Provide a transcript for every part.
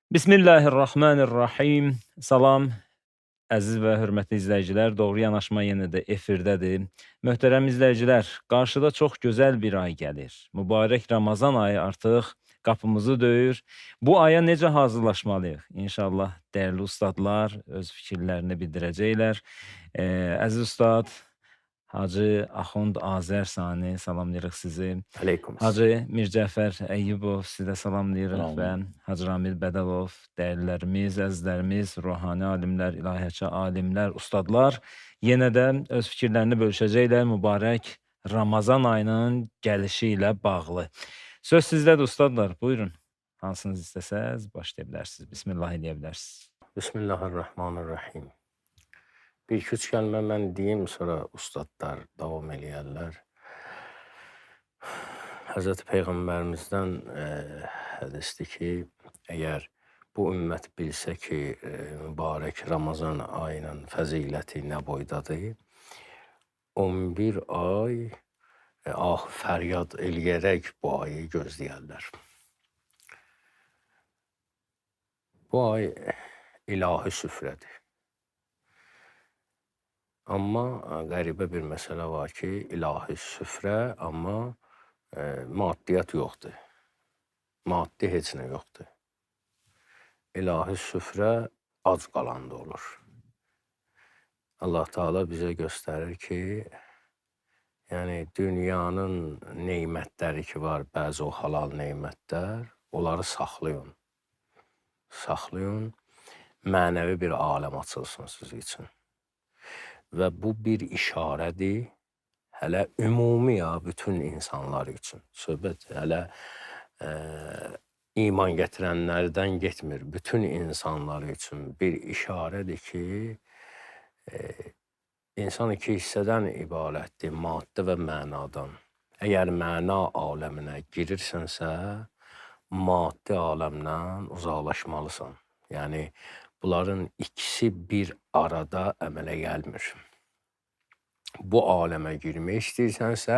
Bismillahirrahmanirrahim. Salam əziz və hörmətli izləyicilər, Doğru Yanaşma yenə də efirdədir. Möhtərəm izləyicilər, qarşıda çox gözəl bir ay gəlir. Mübarək Ramazan ayı artıq qapımızı döyür. Bu aya necə hazırlaşmalıyıq? İnşallah dəyərli ustadlar öz fikirlərini bildirəcəklər. Əziz ustad Hacı Axund Azər Sani, salamlayırıq sizi. Əleykum. Hacı Mircəfər Əyyubov, sizə salamlayırıq Salam. və Hacı Ramil Bədəlov, dəyərlilərimiz, əzizlərimiz, ruhani alimlər, ilahiyyatçı alimlər, ustadlar yenə də öz fikirlərini bölüşəcəklər mübarək Ramazan ayının gəlişi ilə bağlı. Söz sizdədir ustadlar, buyurun. Hansınız istəsəz başlaya bilərsiniz. Bismillah eləyə bilərsiniz. Bismillahirrahmanirrahim. Bir iki üç kəlmə mən deyim, sonra ustadlar davam eləyərlər. Həzrəti Peyğəmbərimizdən hədisdir ki, əgər bu ümmət bilsə ki, mübarək Ramazan ayının fəziləti nə boydadır, 11 ay ah fəryad eləyərək bu ayı gözləyərlər. Bu ay ilahi süfrədir. Amma qəribə bir məsələ var ki, ilahi süfrə, amma maddiyyat yoxdur. Maddi heç nə yoxdur. İlahi süfrə ac qalanda olur. Allah Teala bizə göstərir ki, yəni dünyanın nemətləri ki var, bəzi o halal nemətlər, onları saxlayın. Saxlayın, mənəvi bir aləm açılsın sizin üçün. Və bu bir işarədir hələ ümumi ya bütün insanlar üçün. Söhbət hələ iman gətirənlərdən getmir. Bütün insanlar üçün bir işarədir ki, insan iki hissədən ibarətdir, maddə və mənadan. Əgər məna aləminə girirsənsə, maddi aləmdən uzaqlaşmalısan. Yəni bunların ikisi bir arada əmələ gəlmir. Bu aləmə girmək istəyirsənsə,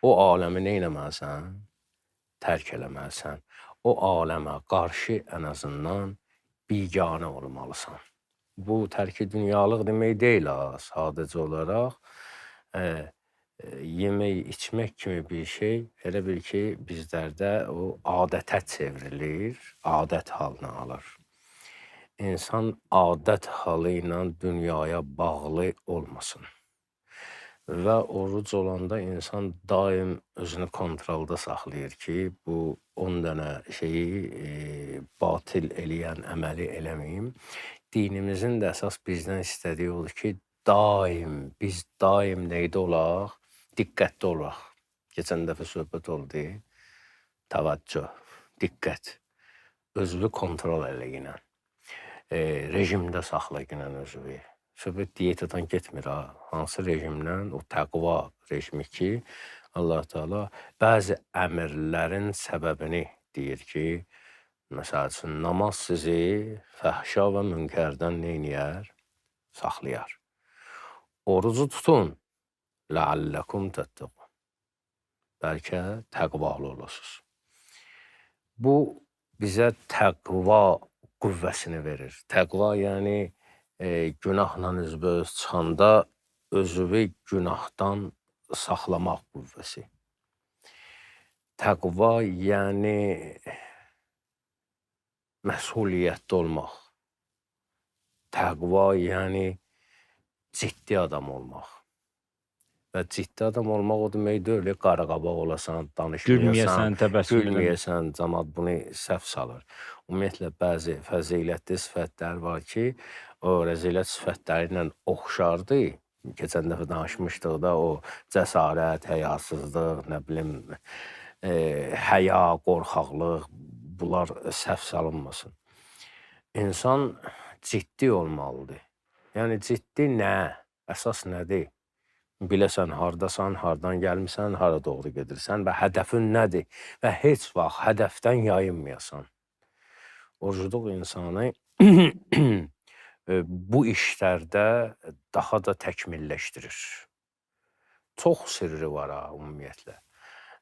o aləmi nə etməlisən? Tərk eləməlisən. O aləmə qarşı ən azından biganə olmalısan. Bu tərki dünyalıq demək deyil ha, sadəcə olaraq yemək, içmək kimi bir şey elə bil ki, bizlərdə o adətə çevrilir, adət halını alır. İnsan adət halı ilə dünyaya bağlı olmasın. Və oruc olanda insan daim özünü kontrolda saxlayır ki, bu 10 dənə şeyi batil eləyən əməli eləməyim. Dinimizin də əsas bizdən istədiyi odur ki, daim, biz daim neydə olaq? Diqqətli olaq. Keçən dəfə söhbət oldu. Təvəccüh, diqqət. Özünü kontrol elə. Rejimdə saxla ginən özünü. Söhbət diyetadan getmir ha. Hansı rejimdən? O təqva rejimi ki, Allah Teala bəzi əmrlərin səbəbini deyir ki, məsəl üçün namaz sizi fəhşa və münkərdən neyniyər? Saxlayar. Orucu tutun. Ləalləkum təttəqun. Bəlkə təqvalı olasınız. Bu bizə təqva qüvvəsini verir. Təqva yəni günahla üzbəüz çıxanda özünü günahdan saxlamaq qüvvəsi. Təqva yəni məsuliyyətli olmaq. Təqva yəni ciddi adam olmaq. Və ciddi adam olmaq o demək deyil, qaraqabaq olasan, danışmayasan, Gülməyəsən, təbəssüm gülməyəsən, camaat bunu səhv salır. Ümumiyyətlə bəzi fəzilətli sifətlər var ki, o rəzilət sifətləri ilə oxşardı. Keçən dəfə danışmışdıq da o cəsarət, həyasızlıq, nə bilim, həya, qorxaqlıq, bunlar səhv salınmasın. İnsan ciddi olmalıdır. Yəni ciddi nə? Əsas nədir? Biləsən hardasan, hardan gəlmisən, hara doğru gedirsən və hədəfin nədir? Və heç vaxt hədəfdən yayınmayasan. Orucluq insanı bu işlərdə daha da təkmilləşdirir. Çox sirri var ha, ümumiyyətlə.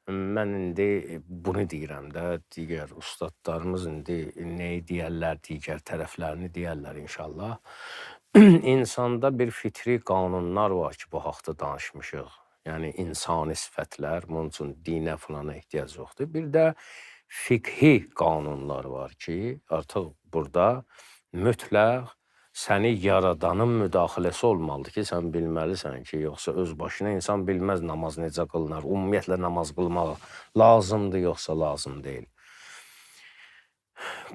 Mən indi bunu deyirəm də, digər ustadlarımız indi nəyi deyərlər, digər tərəflərini deyərlər inşallah. İnsanda bir fitri qanunlar var ki, bu haqda danışmışıq. Yəni insani sifətlər, bunun üçün dinə filana ehtiyac yoxdur. Bir də fiqhi qanunlar var ki, artıq burada mütləq səni yaradanın müdaxiləsi olmalıdır ki, sən bilməlisən ki, yoxsa öz başına insan bilməz namaz necə qılınar, ümumiyyətlə namaz qılmaq lazımdır, yoxsa lazım deyil.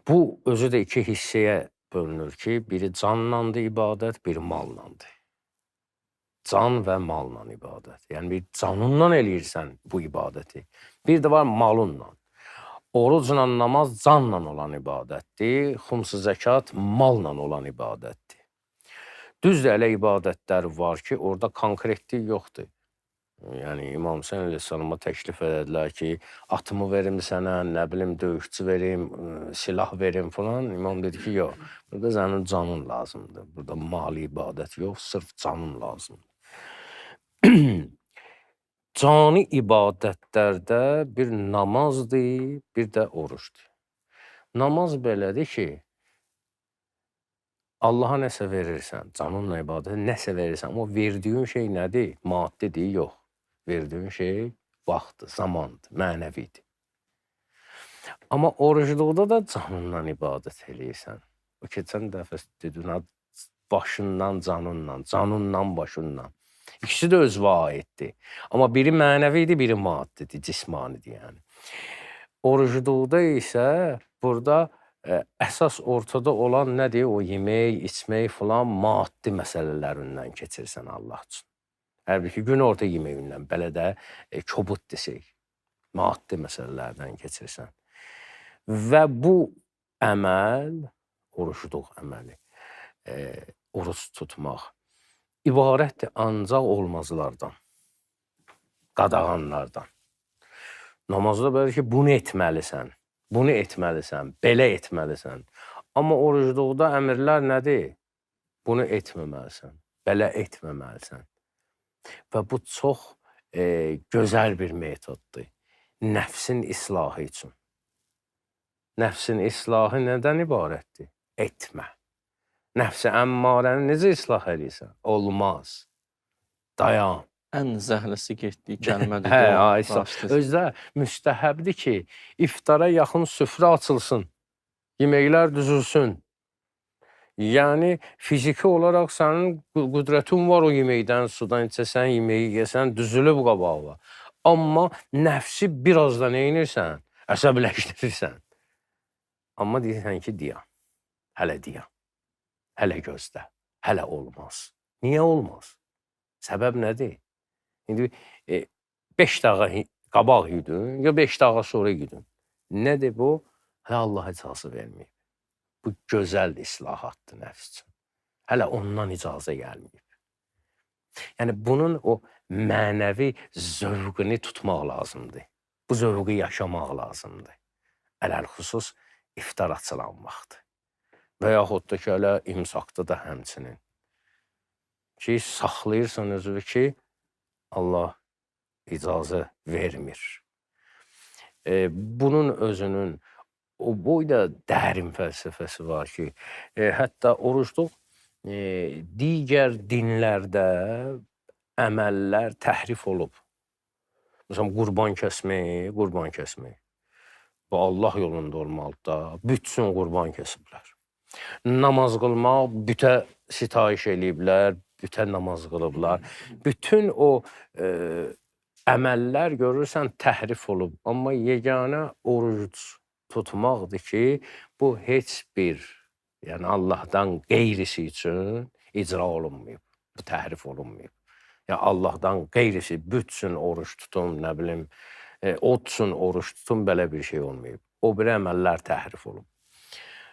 Bu özü də iki hissəyə bölünür ki, biri canlandır ibadət, biri mallandır. Can və malla ibadət. Yəni bir canınla eləyirsən bu ibadəti. Bir də var malınla. Orucla namaz canla olan ibadətdir, xums-ı zəkat malla olan ibadətdir. Düzdür, elə ibadətlər var ki, orada konkretlik yoxdur. Yəni İmam Hüseyn əleyhissalama təklif elədilər ki, atımı verim sənə, nə bilim döyüşçü verim, silah verim falan. İmam dedi ki, yox, burada sənin canın lazımdır. Burada mali ibadət yox, sırf canın lazımdır. Cani ibadətlərdə bir namazdır, bir də orucdur. Namaz belədir ki, Allaha nəsə verirsən, canınla ibadət, nəsə verirsən, amma verdiyin şey nədir? Maddidir, yox. Verdiyin şey vaxtdır, zamandır, mənəvidir. Amma orucluqda da canınla ibadət eləyirsən. O keçən dəfə dedin, başından canınla, canınla başınla. İkisi də özünə aiddir. Amma biri mənəvidir, biri maddidir, cismanidir yəni. Orucluqda isə burada əsas ortada olan nədir? O yemək, içmək filan maddi məsələlərindən keçirsən Allah üçün. Halbuki günorta yeməyindən belə də kobud desək, maddi məsələlərdən keçirsən. Və bu əməl, orucluq əməli, oruc tutmaq ibarətdir ancaq olmazlardan, qadağanlardan. Namazda belə ki, bunu etməlisən, bunu etməlisən, belə etməlisən. Amma orucluqda əmrlər nədir? Bunu etməməlisən, belə etməməlisən. Və bu çox gözəl bir metoddur. Nəfsin islahı üçün. Nəfsin islahı nədən ibarətdir? Etmə. Nəfsi əmmarəni necə islah eləyirsən? Olmaz. Dayan. Ən zəhləsi getdiyi kəlmədir. Hə, özdə müstəhəbdir ki, iftara yaxın süfrə açılsın, yeməklər düzülsün. Yəni fiziki olaraq sənin qüdrətin var o yeməkdən, sudan içəsən, yeməyi yeyəsən, düzülüb qabağa. Amma nəfsi biraz da nə edirsən? Əsəbləşdirirsən. Amma deyirsən ki, dayan. Hələ dayan. Hələ gözlə. Hələ olmaz. Niyə olmaz? Səbəb nədir? İndi 5 dəqiqə qabaq yedin, ya 5 dəqiqə sonra yedin. Nədir bu? Hələ Allah icazə verməyib. Bu gözəl islahatdır nəfs üçün. Hələ ondan icazə gəlməyib. Yəni bunun o mənəvi zövqünü tutmaq lazımdır. Bu zövqü yaşamaq lazımdır. Ələlxüsus iftar açılan vaxt. Və yaxud da ki, hələ imsakda da həmçinin. Ki, saxlayırsan özünü ki, Allah icazə vermir. Bunun özünün o boyda dərin fəlsəfəsi var ki, hətta orucluq digər dinlərdə əməllər təhrif olub. Məsələn, qurban kəsmək. Bu Allah yolunda olmalıdır da. Bütün qurban kəsiblər. Namaz qılmaq, bütə sitayiş eləyiblər, bütə namaz qılıblar. Bütün o əməllər görürsən təhrif olub. Amma yeganə oruc tutmaqdır ki, bu heç bir, yəni Allahdan qeyrisi üçün icra olunmayıb. Bu təhrif olunmayıb. Yəni Allahdan qeyrisi bütün oruc tutum, nə bilim, od üçün oruc tutum, belə bir şey olmayıb. O bir əməllər təhrif olub.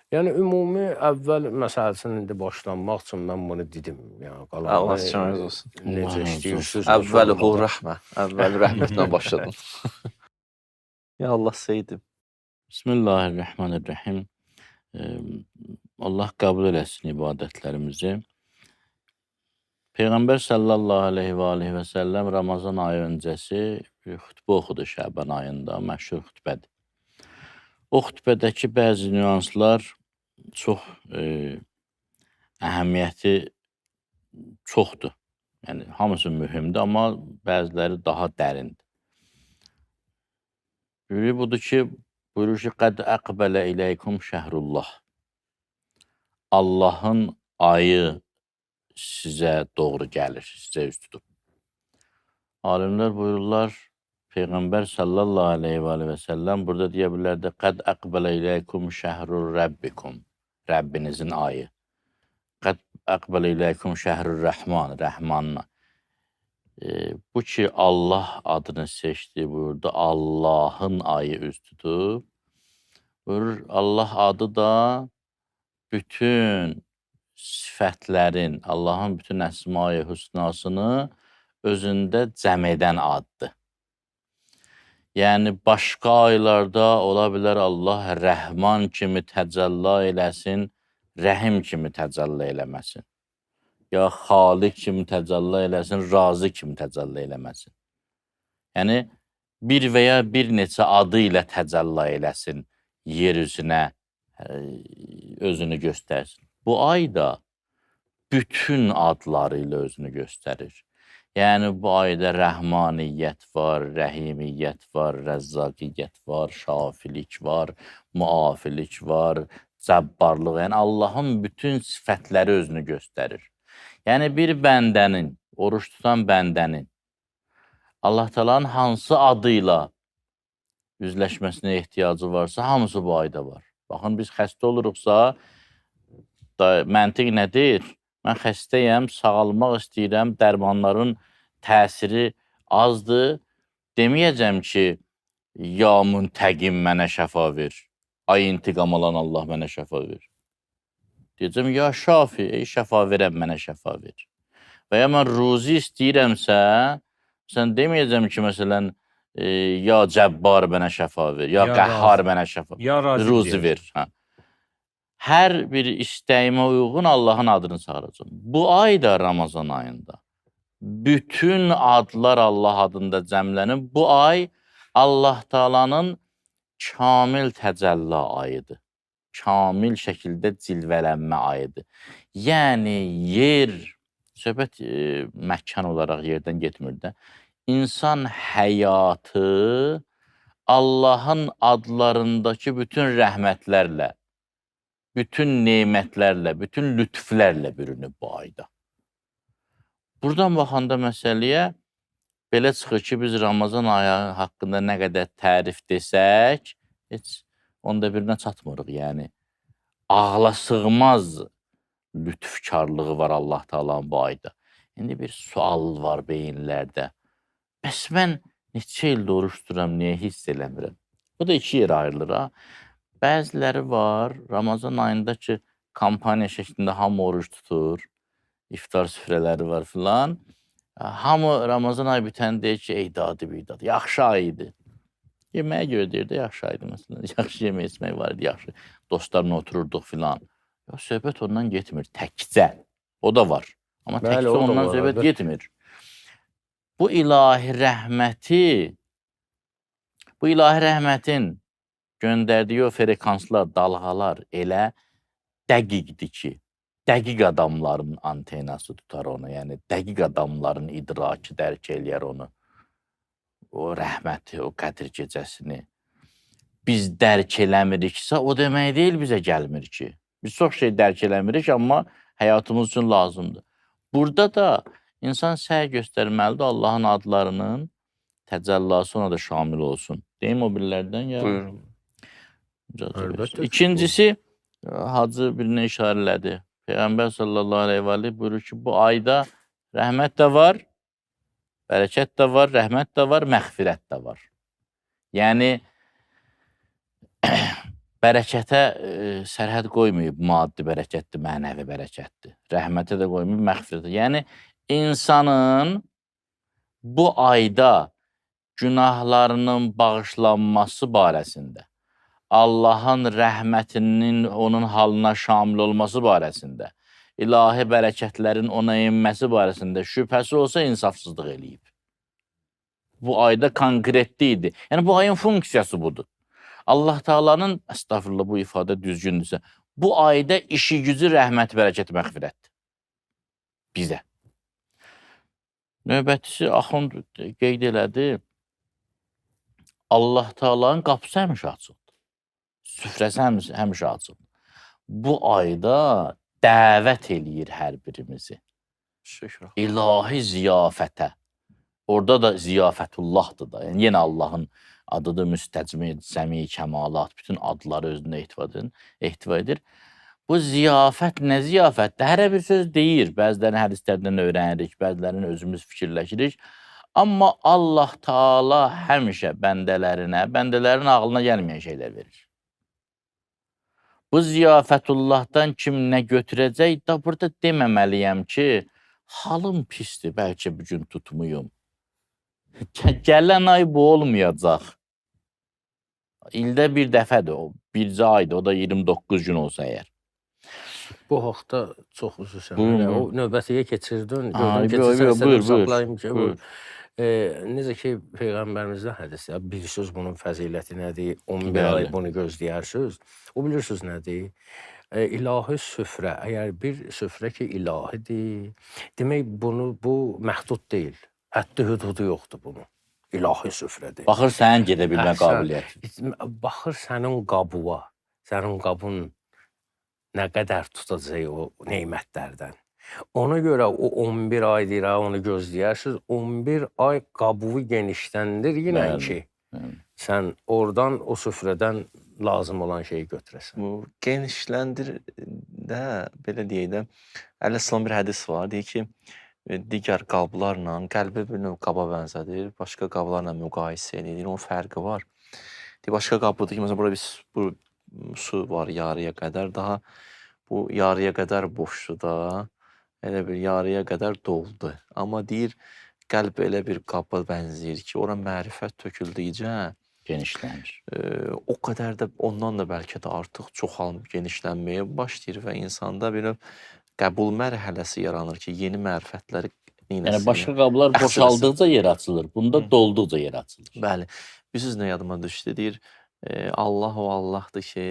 Yəni ümumi əvvəl məsələsinin indi başlanmaq üçün mən bunu dedim. Yəni qalanı Allah sizdən olsun. Necə istəyirsiniz? Əvvəluhu rəhmə. Əvvəl rəhmətlə başladım. Ya Allah seyyidim. Bismillahirrahmanirrahim. Allah qəbul eləsin ibadətlərimizi. Peyğəmbər sallallahu aleyhi və aleyhi və səlləm Ramazan ayı öncəsi bir xütbə oxudu Şəban ayında, məşhur xütbədir. O xütbədəki bəzi nüanslar çox əhəmiyyəti çoxdur. Yəni hamısı mühümdür, amma bəziləri daha dərindir. Biri budur ki, buyurur ki, qəd əqbələ iləykum şəhrullah. Allahın ayı sizə doğru gəlir, sizə üz tutub. Alimlər buyururlar, Peyğəmbər sallallahu aleyhi və aleyhi və səlləm burada deyə bilərdi, qəd əqbələ iləykum şəhrur rəbbikum, Rəbbinizin ayı. Qəd əqbələ iləykum şəhrur rəhman, Rəhmanla. Bu ki, Allah adını seçdi, buyurdu, Allahın ayı üz tutub. Buyurur, Allah adı da bütün sifətlərin, Allahın bütün əsma-i hüsnasını özündə cəm edən addır. Yəni, başqa aylarda ola bilər Allah Rəhman kimi təcəlla eləsin, Rəhim kimi təcəlla eləməsin. Ya Xaliq kimi təcəlla eləsin, Razı kimi təcəlla eləməsin. Yəni, bir və ya bir neçə adı ilə təcəlla eləsin, yer üzünə özünü göstərsin. Bu ay da bütün adları ilə özünü göstərir. Yəni, bu ayda rəhmaniyyət var, rəhimiyyət var, rəzzaqiyyət var, şafilik var, muafilik var, cəbbarlıq. Yəni, Allahın bütün sifətləri özünü göstərir. Yəni, bir bəndənin, oruç tutan bəndənin Allah Teala'nın hansı adıyla üzləşməsinə ehtiyacı varsa, hamısı bu ayda var. Baxın, biz xəstə oluruqsa, məntiq nədir? Mən xəstəyəm, sağalmaq istəyirəm, dərmanların təsiri azdır. Deməyəcəm ki, ya müntəqim mənə şəfa ver, ay intiqam alan Allah mənə şəfa ver. Deyəcəm, ya şafi, ey şəfa verən mənə şəfa ver. Və ya mən ruzi istəyirəmsə, sən deməyəcəm ki, məsələn, ya cəbbar mənə şəfa ver, ya qəhhar mənə şəfa ver, ya ruzi ver. Hə. Hər bir istəyimə uyğun Allahın adını çağıracağım. Bu ay da Ramazan ayında bütün adlar Allah adında cəmlənib. Bu ay Allah Taala'nın kamil təcəlla ayıdır. Kamil şəkildə cilvələnmə ayıdır. Yəni yer, söhbət məkan olaraq yerdən getmir də. İnsan həyatı Allahın adlarındakı bütün rəhmətlərlə, bütün nemətlərlə, bütün lütflərlə bürünüb bu ayda. Buradan baxanda məsələyə belə çıxır ki, biz Ramazan ayı haqqında nə qədər tərif desək, heç onda birinə çatmırıq. Yəni, ağla sığmaz lütfkarlığı var Allah Taala'nın bu ayda. İndi bir sual var beyinlərdə. Bəs mən neçə ildir oruç tuturam, niyə hiss eləmirəm? Bu da iki yerə ayrılır. Ha? Bəziləri var, Ramazan ayında ki, kampaniya şəklində hamı oruç tutur, iftar süfrələri var filan. Hamı Ramazan ayı bitən deyir ki, ey dadı bir dadı, yaxşı ay idi. Yeməyə görə deyir də, yaxşı aydı məsələn, yaxşı yemək içmək var idi, yaxşı dostlarla otururduq filan. Ya, söhbət ondan getmir, təkcə, o da var. Amma Bəli, təkcə ondan var, söhbət getmir. Bu ilahi rəhməti, bu ilahi rəhmətin göndərdiyi o frekanslar, dalğalar elə dəqiqdir ki, dəqiq adamların antenası tutar onu, yəni dəqiq adamların idraki dərk eləyər onu. O rəhməti, o Qədir gecəsini biz dərk eləmiriksə, o demək deyil bizə gəlmir ki. Biz çox şey dərk eləmirik, amma həyatımız üçün lazımdır. Burada da insan səy göstərməlidir Allahın adlarının təcəllası ona da şamil olsun. Deyim o birilərdən ya? Buyurun. Əlbəttə. İkincisi, Hacı birinə işarələdi. Peyğəmbər sallallahu aleyhi və aleyhi buyurur ki, bu ayda rəhmət də var, bərəkət də var, rəhmət də var, məğfirət də var. Yəni, bərəkətə sərhəd qoymayıb, maddi bərəkətdir, mənəvi bərəkətdir. Rəhmətə də qoymayıb, məğfirətə. Yəni, insanın bu ayda günahlarının bağışlanması barəsində, Allahın rəhmətinin onun halına şamil olması barəsində, ilahi bərəkətlərin ona enməsi barəsində şübhəsi olsa insafsızlıq eləyib. Bu ayda konkretli idi. Yəni bu ayın funksiyası budur. Allah Taala'nın, əstəğfurullah bu ifadə düzgündürsə, bu ayda işi gücü rəhmət, bərəkət, məğfirətdir. Bizə. Növbətisi axund qeyd elədi. Allah Taala'nın qapısı həmişə açıqdır. Süfrəsi həmişə açıqdır. Bu ayda dəvət eləyir hər birimizi. Şükür. İlahi ziyafətə. Orada da ziyafətullahdır da. Yəni yenə Allahın adıdır, müstəcmi, səmi, kəmalat, bütün adları özündə ehtiva edir. Bu ziyafət nə ziyafətdir? Hərə bir söz deyir. Bəzilərini hədislərdən öyrənirik, bəzilərini özümüz fikirləşirik. Amma Allah Taala həmişə bəndələrinə, bəndələrin ağlına gəlməyən şeylər verir. Bu ziyafətullahdan kim nə götürəcək, da burada deməməliyəm ki, halım pisdir, bəlkə bu gün tutmuyum. Gələn ay bu olmayacaq. İldə bir dəfədir, o bircə aydır, o da 29 gün olsa əgər. Bu haqda çox xüsusən. Buyurun, O buyurun. növbətiyə keçirdin. Aa, Gördüm buyur, keçirsən, buyur, istədim buyur, buyur. saxlayım ki, bu Buyur. Necə ki peyğəmbərimizdən hədisdə bir söz bunun fəziləti nədir? 11 ay Bəli. bunu gözləyərsiniz. O bilirsiniz nədir? İlahi süfrə. Əgər bir süfrə ki ilahidir, demək bunu bu məhdud deyil. Həddi hüdudu yoxdur bunun. İlahi süfrədir. Baxır sənin gedə bilmə Əhsən. qabiliyyətin. Baxır sənin qabuğa, sənin qabın nə qədər tutacaq o nemətlərdən. Ona görə o 11 ay deyir, ha, onu gözləyərsiniz. 11 ay qabuğu genişləndir yenə Bəli, ki, bəli. sən oradan o süfrədən lazım olan şeyi götürəsən. Bu genişləndir də belə deyək də Əleyhissalam bir hədis var. Deyir ki, digər qablarla qəlbi bir növ qaba bənzədir. Başqa qablarla müqayisə edir. Onun fərqi var. Deyir, başqa qab budur ki, məsələn bura biz bu su var yarıya qədər, daha bu yarıya qədər boşdur da. Elə bir yarıya qədər doldu. Amma deyir, qəlb elə bir qaba bənzəyir ki, ora mərifət töküldükcə Genişlənir. O qədər də ondan da bəlkə də artıq çoxalıb genişlənməyə başlayır və insanda bir növ qəbul mərhələsi yaranır ki, yeni mərifətləri Yəni neynəsin? başqa qablar Əxs eləsin. boşaldıqca yer açılır. Bunda dolduqca yer açılır. Bəli. Bilirsiniz nə yadıma düşdü? Deyir, Allah o Allahdır ki,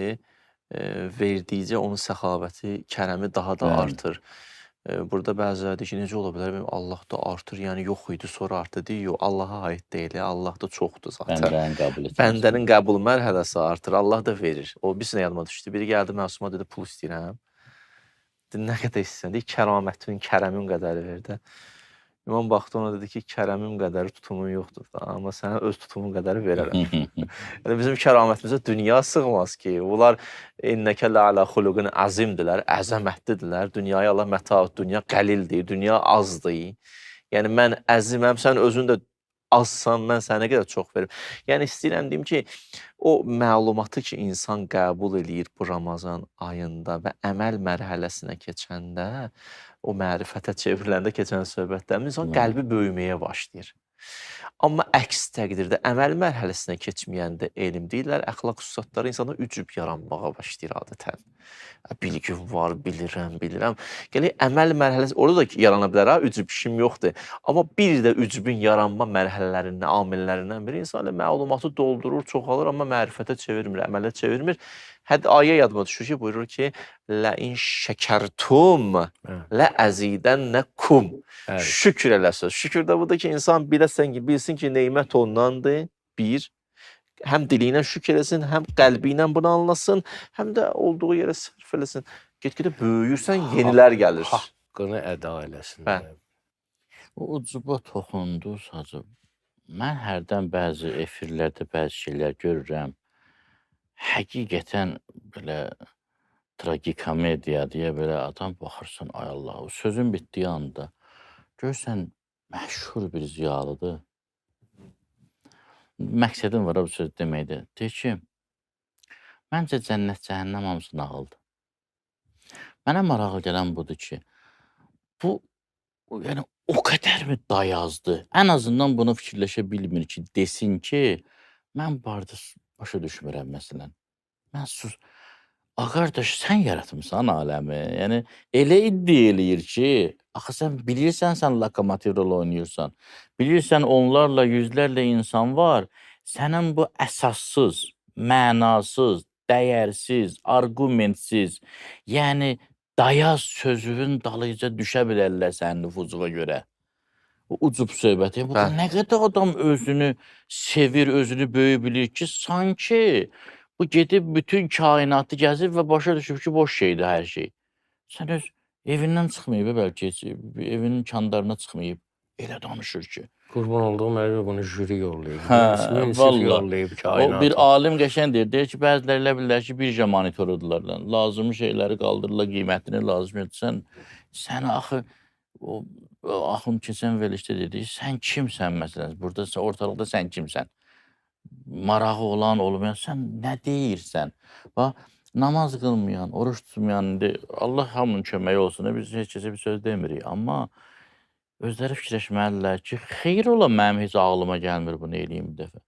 verdikcə onun səxavəti, kərəmi daha da Bəli. artır. Burada bəziləri deyir ki, necə ola bilər? Benim Allah da artır, yəni yox idi, sonra artdı. Deyir, yox, Allaha aid deyil, Allah da çoxdur zaten. Bəndənin qəbul etməsi. Bəndənin qəbul mərhələsi artır, Allah da verir. O bir sənə yadıma düşdü. Biri gəldi Məsuma dedi, pul istəyirəm. Dedi, nə qədər istəyirsən? Deyir, kəramətin, kərəmin qədəri verdi. İmam baxdı ona dedi ki, kərəmim qədəri tutumun yoxdur da, amma sənə öz tutumun qədəri verərəm. Yəni bizim kəramətimizə dünya sığmaz ki. Bunlar innəkə ləalə xuluqun azimdirlər, əzəmətlidirlər. Dünyaya Allah mətaut, dünya qəlildir, dünya azdır. Yəni mən əziməm, sən özün də azsan, mən sənə nə qədər çox verim. Yəni istəyirəm deyim ki, o məlumatı ki insan qəbul eləyir bu Ramazan ayında və əməl mərhələsinə keçəndə, o mərifətə çevriləndə keçən söhbətdə insan qəlbi böyüməyə başlayır. Amma əks təqdirdə əməl mərhələsinə keçməyəndə elm deyirlər, əxlaq xüsusiyyətləri insanda ücüb yaranmağa başlayır adətən. Bilgim var, bilirəm, bilirəm. Gələk əməl mərhələsi, orada da yarana bilər ha, ücüb işim yoxdur. Amma bir də ücübün yaranma mərhələlərindən, amillərindən biri insan elə məlumatı doldurur, çoxalır, amma mərifətə çevirmir, əmələ çevirmir. Hətta ayə yadıma düşür ki, buyurur ki, Lə in şəkərtum, lə əzidənləkum. Şükür eləsəz. Şükür də budur ki, insan biləsən ki, bilsin ki, nemət ondandır. Bir, həm dili ilə şükür eləsin, həm qəlbi ilə bunu anlasın, həm də olduğu yerə sərf eləsin. Get-gedə böyüyürsən, yenilər gəlir. Haqqını əda eləsin. Bəli. O ucuba toxunduz Hacı. Mən hərdən bəzi efirlərdə bəzi şeylər görürəm. Həqiqətən belə tragikomediya deyə belə adam baxırsan, ay Allah, o sözün bitdiyi anda görürsən məşhur bir ziyalıdır. Məqsədim var ha bu söz deməkdə. Deyir ki, məncə cənnət cəhənnəm hamısı nağıldır. Mənə maraqlı gələn budur ki, bu yəni o qədərmi dayazdı? Ən azından bunu fikirləşə bilmir ki, desin ki, mən bu arada başa düşmürəm məsələn. Mən sus. A qardaş, sən yaratmısan aləmi. Yəni elə iddia eləyir ki, Axı sən bilirsən sən lokomotiv rol oynayırsan. Bilirsən onlarla, yüzlərlə insan var. Sənin bu əsassız, mənasız, dəyərsiz, arqumentsiz, yəni dayaz sözünün dalıyca düşə bilərlər sənin nüfuzuna görə. Bu ucub söhbəti. Bu nə qədər adam özünü sevir, özünü böyük bilir ki, sanki bu gedib bütün kainatı gəzib və başa düşüb ki, boş şeydir hər şey. Sən öz evindən çıxmayıb, bəlkə heç evinin kandarına çıxmayıb. Elə danışır ki. Qurban olduğum əli bunu jüri yollayıb. Hə, Münsif yollayıb kainata. O bir alim qəşəng deyir. Deyir ki, bəziləri elə bilirlər ki, birja monitorudurlar. Lazımi şeyləri qaldırırlar, qiymətini lazım etsən. Sən axı o axund keçən verilişdə dedi, sən kimsən məsələn? Burada ortalıqda sən kimsən? Marağı olan, olmayan, sən nə deyirsən? Bax, namaz qılmayan, oruç tutmayan, indi Allah hamının köməyi olsun, biz heç kəsə bir söz demirik. Amma özləri fikirləşməlidirlər ki, xeyir ola mənim heç ağlıma gəlmir bunu eləyim bir dəfə.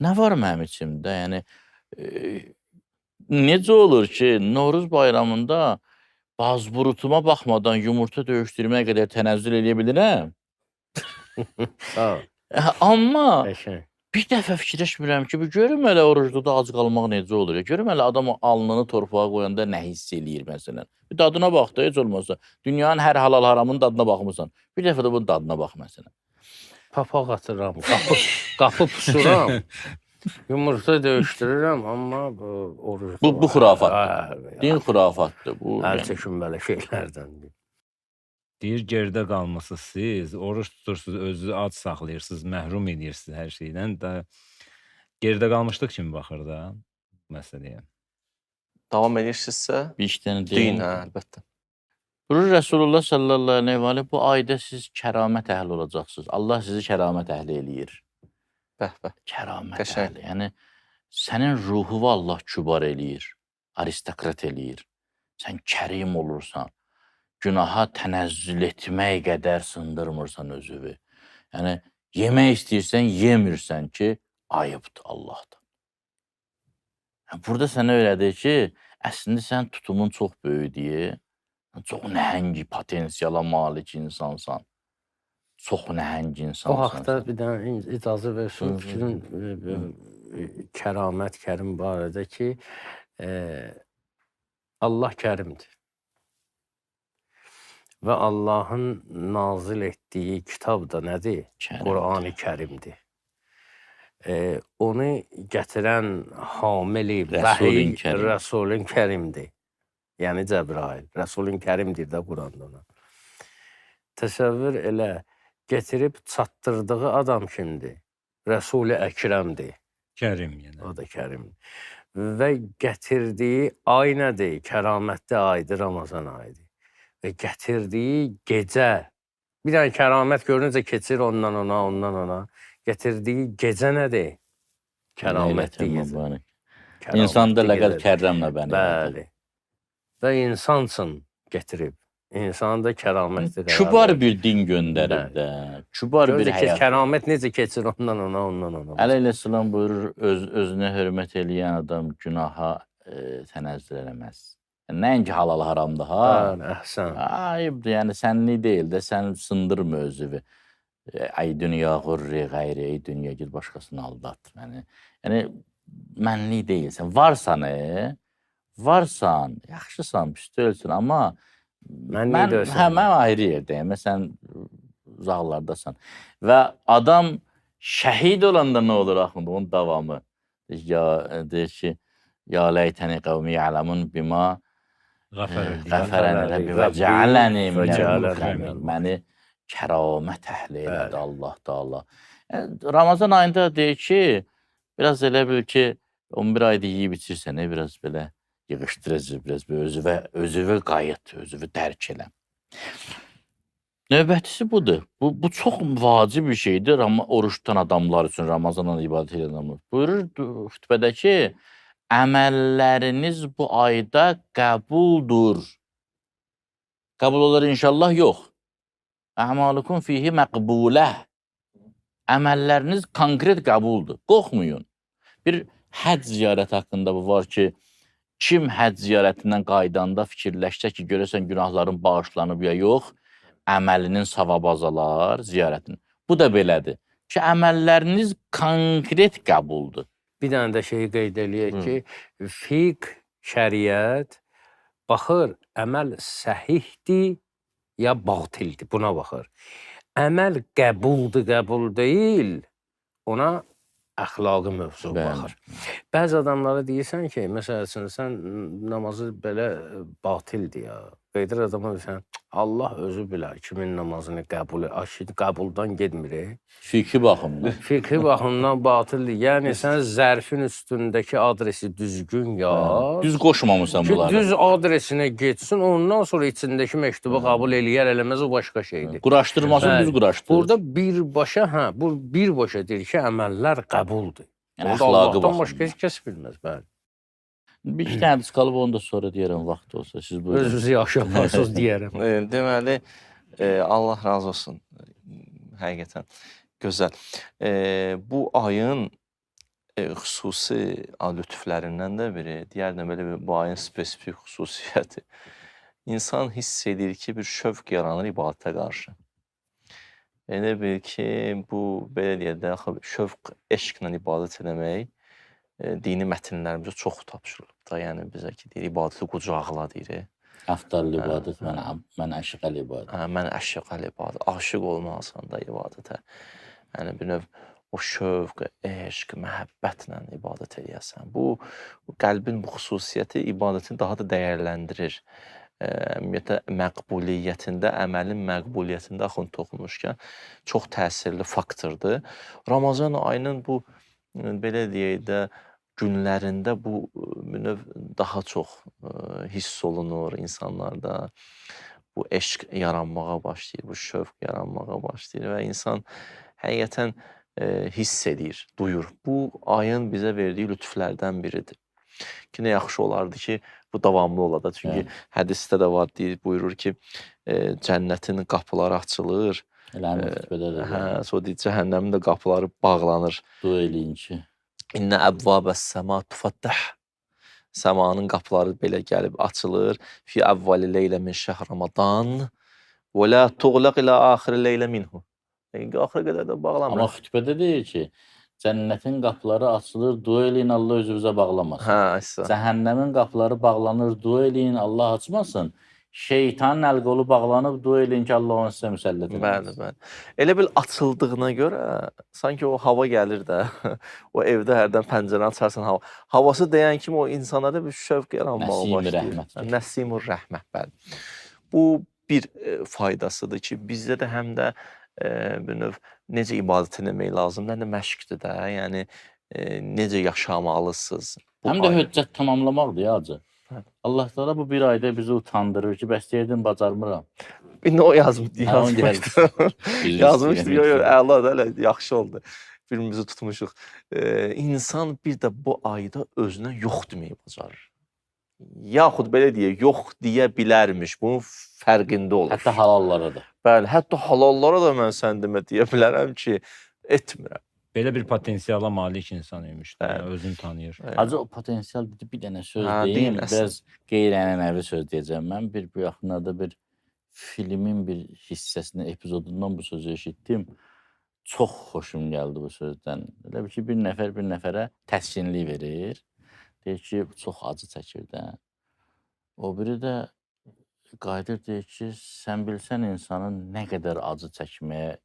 Nə var mənim içimdə? Yəni, necə olur ki, Novruz bayramında bazburutuma baxmadan yumurta döyüşdürməyə qədər tənəzzül eləyə bilirəm? Sağ ol. Amma Qəşəng. bir dəfə fikirləşmirəm ki, bu görüm elə orucluda ac qalmaq necə olur? Ya? Görüm elə adam alnını torpağa qoyanda nə hiss eləyir məsələn. Bir dadına bax da heç olmasa. Dünyanın hər halal haramının dadına baxmısan. Bir dəfə də bunun dadına bax məsələn. Papaq atıram, qapı pusuram. Yumurta döyüşdürürəm, amma bu oruclu. Bu xurafatdır. Din xurafatdır bu. Əl çəkin belə şeylərdən. Deyir, geridə qalmısınız siz, oruç tutursunuz, özünüzü ac saxlayırsınız, məhrum edirsiniz hər şeydən də geridə qalmışlıq kimi baxır da məsələyə. Davam edirsinizsə, Bir iki dənə deyin, deyim. hə, əlbəttə. Buyurur Rəsulullah sallallahu əleyhi və əleyhi, bu ayda siz kəramət əhli olacaqsınız. Allah sizi kəramət əhli eləyir. Bəh, bəh. Kəramət Qəşəng. əhli. Yəni sənin ruhunu Allah kübar eləyir, aristokrat eləyir. Sən kərim olursan. Günaha tənəzzül etmək qədər sındırmırsan özünü. Yəni yemək istəyirsən, yemirsən ki, ayıbdır Allahdan. Yəni, burada sənə öyrədir ki, əslində sən tutumun çox böyük deyə, çox nəhəng potensiala malik insansan. Çox nəhəng insansan. O haqda bir dənə icazə versin, fikrin kəramət, kərim barədə ki, Allah kərimdir. Və Allahın nazil etdiyi kitab da nədir? Qur'an-ı Kərimdir. Onu gətirən hamili vəhiy Rəsulün Kərimdir. Yəni Cəbrail. Rəsulün Kərimdir də Quranda ona. Təsəvvür elə, gətirib çatdırdığı adam kimdir? Rəsul-i Əkrəmdir. Kərim yenə. O da kərimdir. Və gətirdiyi ay nədir? Kəramətli aydır, Ramazan ayıdır. Və gətirdiyi gecə, bir dənə kəramət görüncə keçir ondan ona, ondan ona. Gətirdiyi gecə nədir? Kəramətli gecə. İnsanda ləqəd kərrəmlə bəni. Bəli. Və insansın gətirib. İnsanı da kəramətli qərar Kübar verir. bir din göndərib də. Kübar bir Görürsə ki, həyat. kəramət necə keçir ondan ona, ondan ona. Əli əleyhissalam buyurur, özünə hörmət eləyən adam günaha tənəzzül eləməz. Nəinki halal haramdır ha. Bəli, əhsən. Ayıbdır, yəni sənlik deyil də, sən sındırma özünü. Ey dünya qurri qeyri, ey dünya git başqasını aldat. Yəni mənlik deyilsən. Varsan, varsan, yaxşısan, pis deyilsən, amma Mənlik deyilsən. Hə, mən ayrı yerdəyəm, sən uzaqlardasan. Və adam şəhid olanda nə olur axund, onun davamı. Ya, deyir ki, ya leytəni qavmi ya'lamun bima qəfərəni Rəbbi və cəaləni minəl mükrimin. Məni kəramət əhli elədi Allah Taala. Ramazan ayında deyir ki, biraz elə bil ki, 11 ayda yeyib içirsən, biraz belə yığışdıracaq, biraz özünə qayıt, özünü dərk elə. Növbətisi budur. Bu çox vacib bir şeydir, amma oruç tutan adamlar üçün, Ramazanla ibadət edən adamlar. Buyurur xütbədə ki, əməlləriniz bu ayda qəbuldur. Qəbul olar inşallah, yox. Əmalukum fihi məqbulə. Əməlləriniz konkret qəbuldur. Qorxmayın. Bir həcc ziyarəti haqqında bu var ki, kim həcc ziyarətindən qaydanda fikirləşsə ki, görəsən günahların bağışlanıb ya yox, Əməlinin savabı azalar, ziyarətin. Bu da belədir ki, əməlləriniz konkret qəbuldur. Bir dənə də şeyi qeyd eləyək ki, fiqh, şəriət baxır, əməl səhihdir ya batildir, buna baxır. Əməl qəbuldur, qəbul deyil, ona əxlaqi mövzu baxır. Bəzi adamlara deyirsən ki, məsəl üçün sən namazı belə batildir ya. Qeydir adama deyirsən, Allah özü bilər kimin namazını qəbul edir. Qəbuldan getmir. Fikri baxımdan. Fikri baxımdan batildir. Yəni sən zərfin üstündəki adresi düzgün yaz. Düz qoşmamısan Ki, bunları. düz adresinə getsin, ondan sonra içindəki məktubu qəbul eləyər, eləməz o başqa şeydir. Quraşdırmasını düz quraşdır. Burada birbaşa, hə, bu birbaşa deyir ki, əməllər qəbuldur. Yəni Orada əxlaqi Allahdan başqa baxımdan. heç kəs bilməz, bəli. Bir iki dənə hədis qalıb onu da sonra deyərəm vaxt olsa. Siz buyurun. Özünüzü yaxşı yaparsınız deyərəm. Deməli, Allah razı olsun. Həqiqətən gözəl. Bu ayın xüsusi lütflərindən də biri, deyərdim belə bir bu ayın spesifik xüsusiyyəti. İnsan hiss edir ki, bir şövq yaranır ibadətə qarşı. Elə bil ki, bu belə deyək də, axı şövq, eşqlə ibadət eləmək dini mətnlərimizə çox tapşırılıb da. Yəni bizə ki, deyir, ibadəti qucaqla deyir. Əfdal ibadət mən əşqəl ibadət. Hə, mən əşqəl ibadət, aşiq olmalısan da ibadətə. Yəni bir növ o şövq, eşq, məhəbbətlə ibadət eləyəsən. Bu qəlbin bu xüsusiyyəti ibadəti daha da dəyərləndirir. Ümumiyyətlə məqbuliyyətində, əməlin məqbuliyyətində axund toxunmuşkən çox təsirli faktordur. Ramazan ayının bu belə deyək də günlərində bu bir növ daha çox hiss olunur insanlarda. Bu eşq yaranmağa başlayır, bu şövq yaranmağa başlayır və insan həqiqətən hiss edir, duyur. Bu ayın bizə verdiyi lütflərdən biridir. Ki nə yaxşı olardı ki, bu davamlı ola da. Çünki hədisdə də var, deyir, buyurur ki, cənnətin qapıları açılır. Elə həmin xütbədə də Hə, sonra deyir, cəhənnəmin də qapıları bağlanır. Dua eləyin ki, İnnə əbvabəs səma tufattah. Səmanın qapıları belə gəlib açılır. Fi əvvəli leylə min şəhr Ramadan və la tuğlaq ilə axiri leylə minhu. Yəni axıra qədər də bağlanmır. Amma xütbədə deyir ki, cənnətin qapıları açılır, dua eləyin Allah özünüzə bağlamasın. Hə, aysa. Cəhənnəmin qapıları bağlanır, dua eləyin Allah açmasın. Şeytanın əl qolu bağlanıb, dua eləyin ki, Allah onu sizə müsəllət eləməsin. Bəli, bəli. Elə bil açıldığına görə sanki o hava gəlir də. O evdə hərdən pəncərəni açarsan hava. Havası dəyən kimi o insanlarda bir şövq yaranmağa Nəsimü başlayır. rəhmət. Nəsimur rəhmət, bəli. Bu bir faydasıdır ki, bizdə də həm də bir növ necə ibadət etmək lazımdır, həm də məşqdir də. Yəni necə yaşamalısınız. Bu Həm də höccət tamamlamaqdır ya hacı. Hə. Allah Teala bu bir ayda bizi utandırır ki, bəs deyirdim bacarmıram. İndi o Hə, onu yazmışdı. Yazmışdı. Yox, yox, əla da elə yaxşı oldu. Birbirimizi tutmuşuq. İnsan bir də bu ayda özünə yox deməyi bacarır. Yaxud belə deyək, yox deyə bilərmiş. Bunun fərqində olur. Hətta halallara da. Bəli, hətta halallara da mən sən demə deyə bilərəm ki, etmirəm. Belə bir potensiala malik insan imiş də, Bəli. yəni özünü tanıyır. Hacı o potensial dedi, bir dənə söz Hə, deyim, deyin, əsl. biraz qeyri-ənənəvi söz deyəcəm mən. Bir bu yaxınlarda bir filmin bir hissəsini, epizodundan bu sözü eşitdim. Çox xoşum gəldi bu sözdən. Elə bil ki, bir nəfər bir nəfərə təskinlik verir. Deyir ki, çox acı çəkir də. O biri də qayıdır deyir ki, sən bilsən insanın nə qədər acı çəkməyə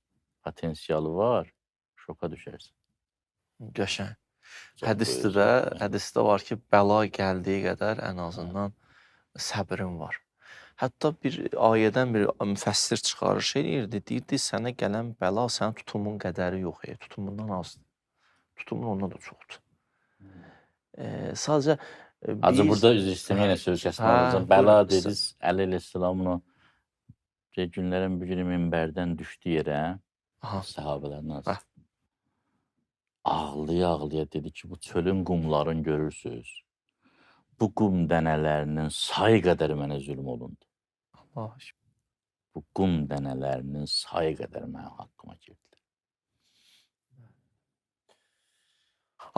potensialı var, şoka düşərsən. Qəşəng. Çox Hədisdə böyük də, sözdür. hədisdə var ki, bəla gəldiyi qədər ən azından səbrin var. Hətta bir ayədən bir müfəssir çıxarış eləyirdi. Deyirdi, sənə gələn bəla sənin tutumun qədəri yox, tutumundan azdır. Tutumun ondan da çoxdur. Sadəcə Hacı biz burada üzr istəmə yenə söz kəsmə Hə, olacaq. Bəla buyurun. dediniz, Əli əleyhissalamın o günlərin bir günü minbərdən düşdü yerə, Aha. səhabələrdən Hə. Ağlaya-ağlaya dedi ki, bu çölün qumlarını görürsüz. Bu qum dənələrinin sayı qədər mənə zülm olundu. Allah. Bu qum dənələrinin sayı qədər mənim haqqıma girdilər.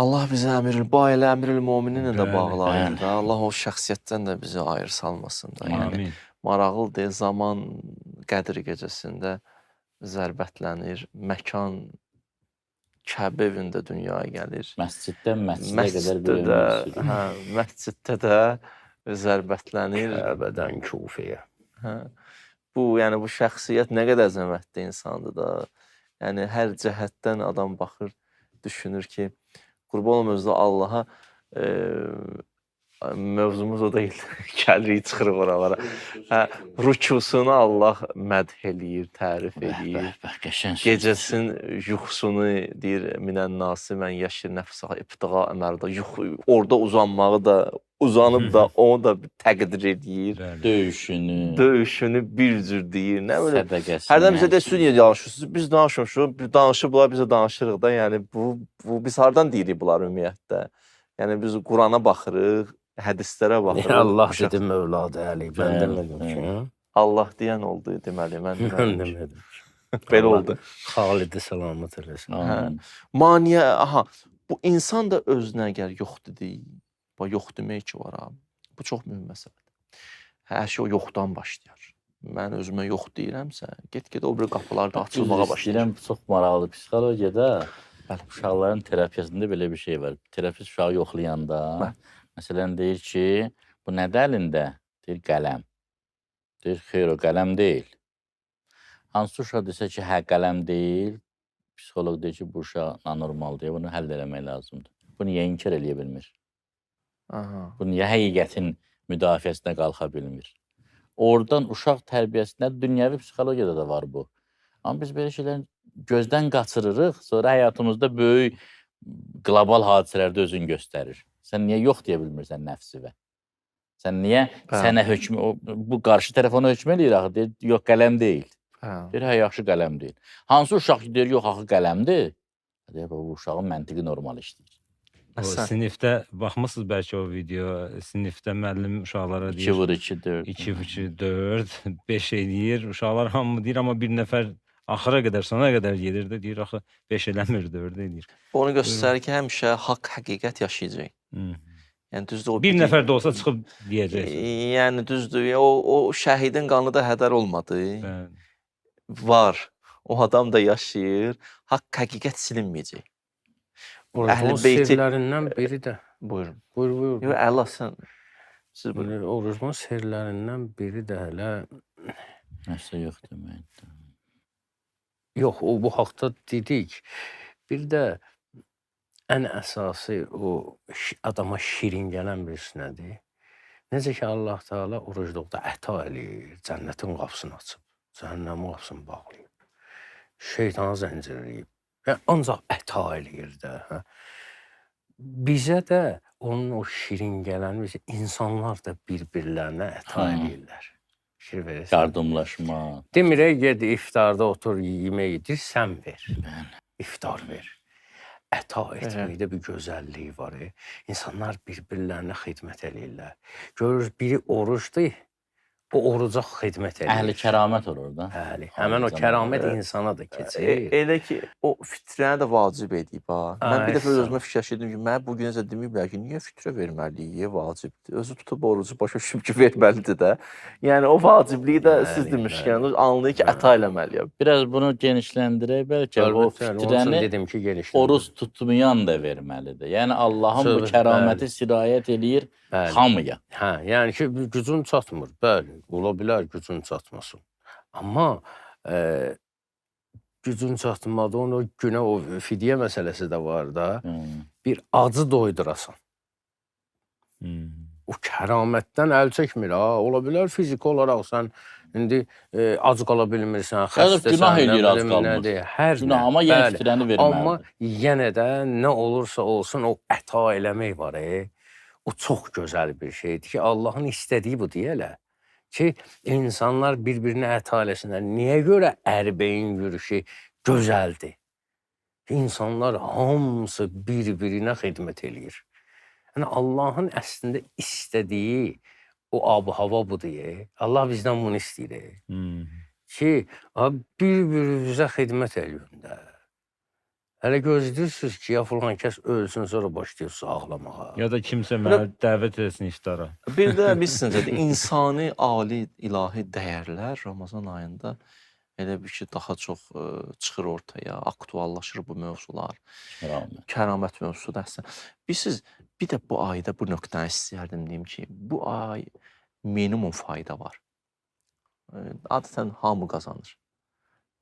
Allah bizi Əmirül bu ailə Əmirül Mömininlə də Bəli, bağlayır bəli. da. Allah o şəxsiyyətdən də bizi ayrı salmasın da. Yəni Amin. maraqlıdır, zaman Qədr gecəsində zərbətlənir. Məkan Kəbə evində dünyaya gəlir. Məsciddən məscidə qədər Məsciddə bir də, ömür sürür. hə, məsciddə də zərbətlənir. Kəbədən Kufəyə. Hə. Bu, yəni bu şəxsiyyət nə qədər əzəmətli insandır da. Yəni hər cəhətdən adam baxır, düşünür ki, qurban olum özü də Allaha mövzumuz o deyil. Gəlirik, çıxırıq oralara. Hə, rükusunu Allah mədh eləyir, tərif eləyir. Bəh, bəh, qəşəng söz. Gecəsin yuxusunu deyir minən nasi mən yaşir nəfsə ibtiğa mərda. Yuxu orada uzanmağı da uzanıb da onu da təqdir eləyir. Bəli. Döyüşünü, Döyüşünü bir cür deyir. Nə bilim. sədəqəsini. Hərdən bizə hər deyir, siz şeyini. niyə danışırsınız? Biz danışmışıq, biz danışıblar, biz də danışırıq da. Yəni bu biz hardan deyirik bunlar ümumiyyətlə? Yəni biz Qurana baxırıq, hədislərə baxırıq. Allah Uşaq- dedi Mövladı Əli. Mən Bəli, demədim ki. bəli. hə? Allah deyən oldu deməli, mən Mən demədim. demədim. Belə Allah oldu. Xalidi salamat eləsin. Amin. Maniyə, aha, bu insan da özünə əgər yox dedi, bax yox demək ki var ha. Bu çox mühüm məsələdir. Hər şey o yoxdan başlayar. Mən özümə yox deyirəmsə, get-gedə o biri qapılar da açılmağa Üzr başlayır. istəyirəm, bu çox maraqlı psixologiyada Bəli. uşaqların terapiyasında belə bir şey var. Terapist uşağı yoxlayanda, Bəli. məsələn deyir ki, bu nədir əlində? Deyir qələm. Deyir, xeyr o qələm deyil. Hansı uşaq desə ki, hə qələm deyil, psixoloq deyir ki, bu uşaq anormaldır, bunu həll eləmək lazımdır. Bu niyə inkar eləyə bilmir? Aha. Bu niyə həqiqətin müdafiəsinə qalxa bilmir? Oradan uşaq tərbiyəsində dünyəvi psixologiyada da var bu. Amma biz belə şeyləri gözdən qaçırırıq, sonra həyatımızda böyük qlobal hadisələrdə özünü göstərir. Sən niyə yox deyə bilmirsən nəfsivə? Sən niyə Bəli. sənə hökm bu qarşı tərəf ona hökm eləyir axı, deyir, yox qələm deyil. Hə. Deyir, hə yaxşı qələm deyil. Hansı uşaq ki, deyir, yox axı qələmdir. Deyir, bu uşağın məntiqi normal işləyir. O Əsən. sinifdə baxmısınız bəlkə o video, sinifdə müəllim uşaqlara 2 deyir vur 2 4. 2 2 4 5 eləyir. Uşaqlar hamı deyir, amma bir nəfər axıra qədər, sona qədər gedir də deyir axı 5 eləmir, 4 eləyir. Bu onu göstərir ki, həmişə haqq, həqiqət yaşayacaq. Hı. Yəni düzdür o Bir biri- nəfər də olsa çıxıb deyəcək. Yəni düzdür. O şəhidin qanı da hədər olmadı. Bəli. Var. O adam da yaşayır. Haqq, həqiqət silinməyəcək. Orucluğun Əhl-i Beyti- sirlərindən biri də. Buyurun. Buyur, buyur. Yox, əla sən. Siz buyurun. Orucluğun sirlərindən biri də hələ Nəsə yox deməkdir. yox, o bu haqda dedik. Bir də ən əsası o adama şirin gələn birisi nədir? Necə ki Allah Teala orucluqda əta eləyir, cənnətin qapısını açıb, cəhənnəmin qapısını bağlayıb, şeytanı zəncirləyib. Yəni ancaq əta eləyir də. Hə? Bizə də onun o şirin gələn bizə insanlar da bir-birlərinə əta Hı. eləyirlər. Fikir verirsən. Yardımlaşma. Demir ey get iftarda otur yemək yedir, sən ver. İftar ver. Əta etməkdə bir gözəllik var. İnsanlar bir-birlərinə xidmət eləyirlər. Görür biri orucdur, o oruca xidmət eləyir. Əhli kəramət olur da. Bəli. Həmin o Zaman. kəramət insana da keçir. Elə ki, o fitrəni də vacib edib ha. Mən bir Ay, dəfə sağ ol. özümə fikirləşirdim ki, mənə bu günəcə deməyiblər ki, niyə fitrə verməliyik, vacibdir. Özü tutub orucu başa düşüb ki, verməlidir də. Yəni o vacibliyi də siz Bəli, demişkən bəli. anlayır ki, Bəli. əta eləməliyəm. Biraz bunu genişləndirək bəlkə o Əlbəttə, onun üçün fitrəni dedim ki, genişləndir. oruc tutmayan da verməlidir. Yəni Allahın bu Söz- kəraməti bəli. sirayət eləyir Bəli. hamıya. Hə, yəni ki gücün çatmır. Bəli, ola bilər gücün çatmasın. Amma gücün çatmadı, onu o günə o fidyə məsələsi də var da. Hı. Bir acı doydurasan. Hı. O kəramətdən əl çəkmir ha. Ola bilər fiziki olaraq sən indi ac qala bilmirsən, xəstəsən, günah nə eləyir, ac bilim qalmır. nədir, hər Günah, nə. amma yenə Bəli. fitrəni verməlidir. Amma yenə də nə olursa olsun o əta eləmək var. O çox gözəl bir şeydir ki, Allahın istədiyi bu deyə elə. Ki insanlar bir-birinə əta eləsinlər. Niyə görə Ərbəyin yürüşü gözəldir? İnsanlar hamısı bir-birinə xidmət eləyir. Yəni Allahın əslində istədiyi o ab-hava budur. Allah bizdən bunu istəyir. Hı. Ki bir-birinizə xidmət eləyin də. Hələ gözləyirsiniz ki, ya filan kəs ölsün, sonra başlayırsınız ağlamağa. Ya da kimsə məni dəvət etsin iftara. Bir də bilirsiniz, insani ali ilahi dəyərlər Ramazan ayında elə bir ki, daha çox çıxır ortaya, aktuallaşır bu mövzular. Kəramət. Kəramət mövzusu da əslində. Bilirsiniz, bir də bu ayda bu nöqtəni istəyərdim deyim ki, bu ay minimum fayda var. Adətən hamı qazanır.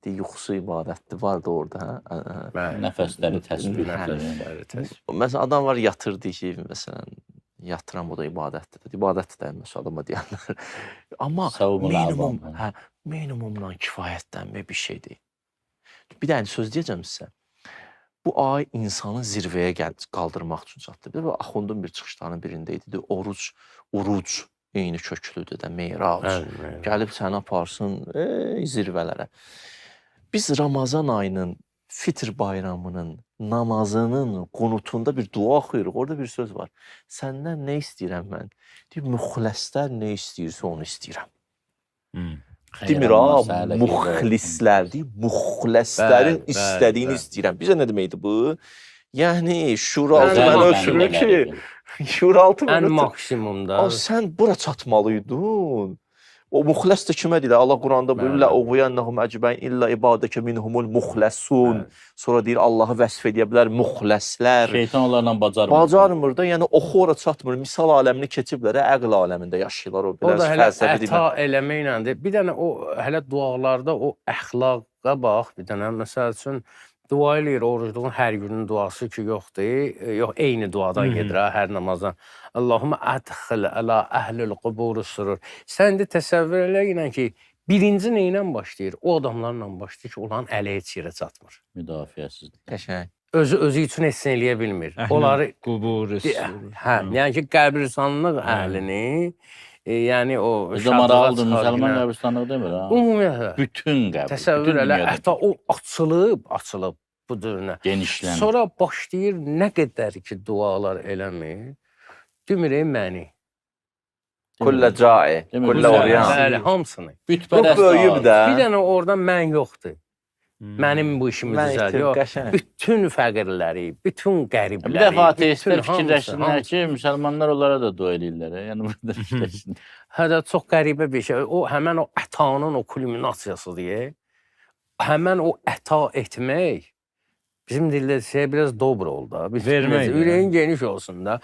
Deyir, yuxusu ibadətdir, var da orada. Hə? Bəli. Nəfəsləri təsbih. Nəfəsləri təsbih. Məsələn, adam var yatır deyir ki, məsələn, yatıram o da ibadətdir. İbadətdir də məsələn adama deyərlər. Amma minimum, hə, minimumla kifayətlənmək bir şey deyil. Bir dənə söz deyəcəm sizə. Bu ay insanı zirvəyə qaldırmaq üçün çatdı. Bir də axundun bir çıxışlarının birində idi. Oruc, uruc eyni köklüdür də, meyrac. Bəli. Gəlib səni aparsın zirvələrə. Biz Ramazan ayının Fitr bayramının namazının qunutunda bir dua oxuyuruq. Orada bir söz var. Səndən nə istəyirəm mən? Deyir, müxləslər nə istəyirsə onu istəyirəm. Demir ha, muxlislər, deyir, muxləslərin istədiyini istəyirəm. Bizə nə deməkdir bu? Yəni şuuraltı məni ötürür ki, şuuraltı məni ən maksimumda. Sən bura çatmalıydın. O muxləs də kimə deyir? Allah Quranda buyurur: "La uğviyannahum ecmaîn illa ibadeke minhumul muxləsun." Sonra deyir Allahı vəsf edə bilər muxləslər. Şeytan onlarla bacarmır. Bacarmır da, yəni oxu ora çatmır. Misal aləmini keçiblər, əql aləmində yaşayırlar o biraz fəlsəfi deyil. O da hələ əta eləməklədir. Bir dənə o hələ dualarda o əxlaqa bax, bir dənə məsəl üçün dua eləyir orucluğun hər günün duası ki yoxdur. Yox, eyni duadan gedir ha, hər namazdan. Allahumma adxil ala əhlil qubur surur. Sən də təsəvvür elə ilə ki, birinci nə ilə başlayır? O adamlarla başlayır ki, onların əli heç yerə çatmır. Müdafiəsizlik. Qəşəng. Özü üçün heç nə eləyə bilmir. Onları qubur surur. Hə, yəni ki, qəbristanlıq əhlini, yəni o maraqlıdır, müsəlman qəbristanlığı demir ha. Ümumiyyətlə. Bütün qəbir. Təsəvvür elə, hətta o açılıb bu cürünə. Genişlənir. Sonra başlayır nə qədər ki dualar eləmir. Demir məni. Kullə cae, kullə oryan. Bəli, hamısını. Bütpərəst. Böyüyüb də. Bir dənə oradan mən yoxdur. Mənim bu işimi düzəl. Yox. Bütün fəqirləri, bütün qəribləri. Bir dəfə ateistlər fikirləşsinlər ki, müsəlmanlar onlara da dua eləyirlər. Yəni burada fikirləşsinlər. Hə də çox qəribə bir şey. O həmən o ətanın o kulminasiyası deyə. Həmən o əta etmək bizim dildə desək biraz dobra ol da. Vermək. Ürəyin geniş olsun da.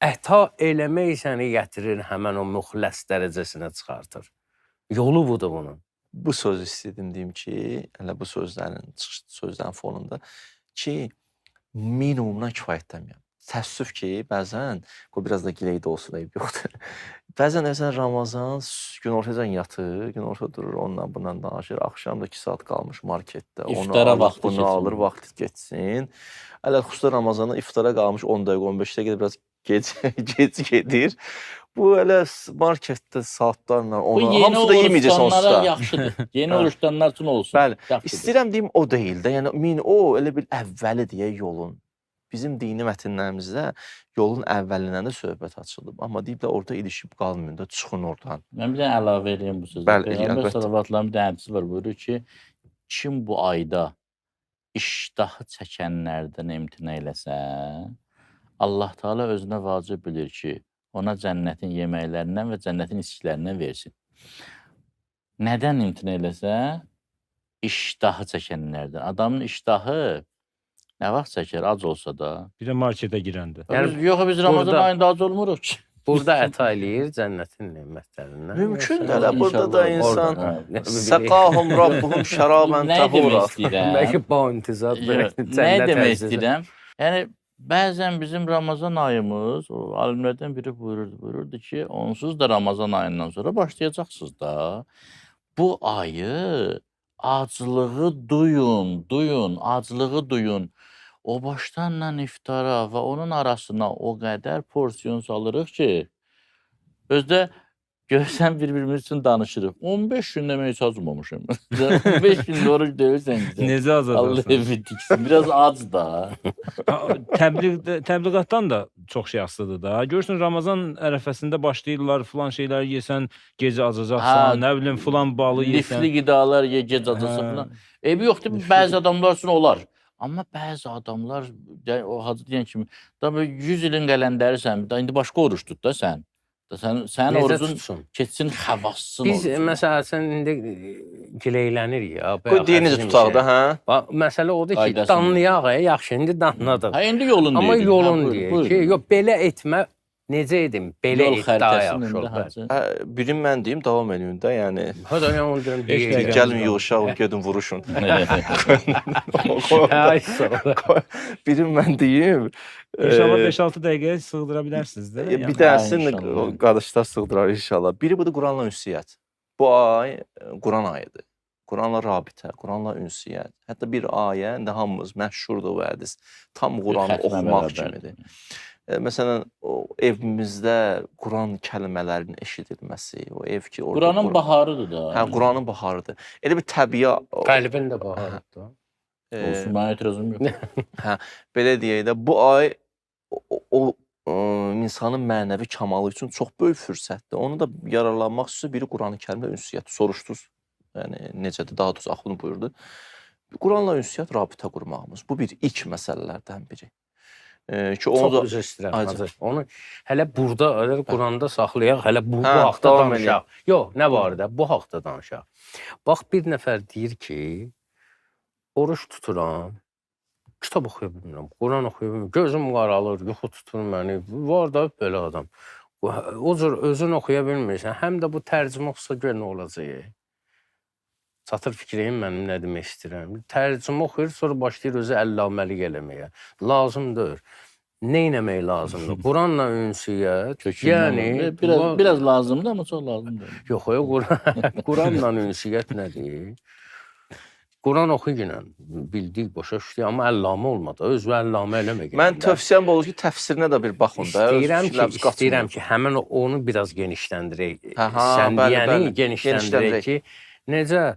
Əta eləmək səni gətirir, həmən o müxləs dərəcəsinə çıxartır. Yolu budur bunun. Bu sözü istədim deyim ki, elə bu sözlərin, çıxış sözlərin fonunda ki, minimumdan kifayətlənməyəm. Təəssüf ki, bəzən, qoy biraz da giley də olsun, eyb yoxdur. Bəzən məsələn Ramazan günortacan yatır, günorta durur, ondan bundan danışır. Axşam da 2 saat qalmış marketdə. Onu alır, bunu alır, vaxtı getsin. Ələl xüsusilə Ramazanda iftara qalmış 10 dəqiqə, 15 dəqiqə biraz gec gedir. Bu elə marketdə saatlarla onu hamısı da yeməyəcək onsuz da. Yaxşıdır. Yeni oruç tutanlar üçün olsun. Bəli. İstəyirəm deyim o deyil də. Yəni o elə bir əvvəli deyə yolun. Bizim dini mətnlərimizdə yolun əvvəlindən də söhbət açılıb. Amma deyib də orada ilişib qalmayın da, çıxın oradan. Mən bir dənə əlavə eləyim bu sözə. Peyğəmbər sallallahu bir dənə hədisi var, buyurur ki, kim bu ayda iştahı çəkənlərdən imtina eləsə, Allah Teala özünə vacib bilir ki, ona cənnətin yeməklərindən və cənnətin içkilərindən versin. Nədən imtina eləsə? İştahı çəkənlərdən. Adamın iştahı nə vaxt çəkər, ac olsa da. Bir də marketə girəndə. Yəni, yox, biz Ramazan ayında ac olmuruq ki. Burada əta eləyir cənnətin nemətlərindən. Mümkündür elə, burada da insan səqahum rabbuhum şərabən təhura. Bəlkə ba intizar. Nə demək istəyirəm? Yəni, bəzən bizim Ramazan ayımız, o alimlərdən biri buyururdu ki, onsuz da Ramazan ayından sonra başlayacaqsınız da. Bu ayı aclığı duyun, aclığı duyun. O başdanla iftara və onun arasına o qədər porsiyon salırıq ki, özdə görsən bir-birimiz üçün danışırıq. 15 gün demək heç acmamışam. 15 gün oruc deyirsən ki, necə acacaqsan? Allah evi diksin. Biraz ac da. Təbliğatdan da çox şey asılıdır da. Görürsün Ramazan ərəfəsində başlayırlar filan şeyləri yesən gecə acacaqsan, nə bilim filan balı yesən. Lifli qidalar ye, gec acacaqsan filan. Eybi yoxdur, bəzi adamlar üçün olar. Amma bəzi adamlar o Hacı deyən kimi da bu 100 ilin qələndərisən, da indi başqa oruc tut da sən. Da sən sənin orucun tutsun? Keçsin xəvassın Biz orucun. məsəl üçün indi gileylənirik ya. Qoy deyə necə tutaq da, hə? Bax, məsələ odur ki, Qaydasını. danlayaq, yaxşı, indi danladıq. Hə indi yolun Amma deyir. yolun Hə, deyir buyur, ki, buyur. yox belə etmə, necə edim? Belə Yol et daha xəritəsini yaxşı indi olur. Hacı. Hə, birini mən deyim, davam eləyin də, yəni. Hə da yəni onu deyirəm. Beş deyir. dəqiqə. Gəlin yığışaq, gedin vuruşun. Ay sağ ol. Birini mən deyim. İnşallah 5-6 dəqiqəyə sığdıra bilərsiniz də. Bir dənəsini inşallah. qardaşlar sığdırar inşallah. Biri budur Quranla ünsiyyət. Bu ay Quran ayıdır. Quranla rabitə, Quranla ünsiyyət. Hətta bir ayə, indi hamımız məşhurdur bu hədis. Tam Quranı oxumaq kimidir. Məsələn, o evimizdə Quran kəlmələrinin eşidilməsi, o ev ki orada Quranın baharıdır da. Hə, Quranın baharıdır. Elə bir təbii Qəlbin də baharıdır. Olsun, mənə etirazım yox. Hə, belə deyək də, bu ay o insanın mənəvi kamalı üçün çox böyük fürsətdir. Onu da yararlanmaq üçün biri Qurani-Kərimlə ünsiyyət soruşdunuz. Yəni necədir, daha doğrusu axund buyurdu. Quranla ünsiyyət, rabitə qurmağımız. Bu bir ilk məsələlərdən biri. Ki onu Çox da üzr istəyirəm Hacı. Hacı. Onu hələ burada, hələ Quranda saxlayaq, hələ bu Hə, haqda danışaq. Yox, nə var da, bu haqda danışaq. Bax bir nəfər deyir ki, oruç tuturam, kitab oxuya bilmirəm, Quran oxuya bilmirəm, gözüm qaralır, yuxu tutur məni. Var da belə adam. O cür özün oxuya bilmirsən, həm də bu tərcümə oxusa gör nə olacaq. Çatır fikrim mənim nə demək istəyirəm. Tərcümə oxuyur, sonra başlayır özü əllaməlik eləməyə. Lazım deyil. Nə etmək lazımdır? Quranla ünsiyyət, Kökündən yəni biraz lazımdır, amma çox lazım deyil. Yox, Quranla ünsiyyət nədir? Quran oxu ginən, bildik, başa düşdük, amma əllamə olmadı. Özü əllamə eləmə. Mən tövsiyəm olur ki, təfsirinə də bir baxın da. İstəyirəm ki, həmin onu biraz genişləndirək. Sən deyəni genişləndirək ki, necə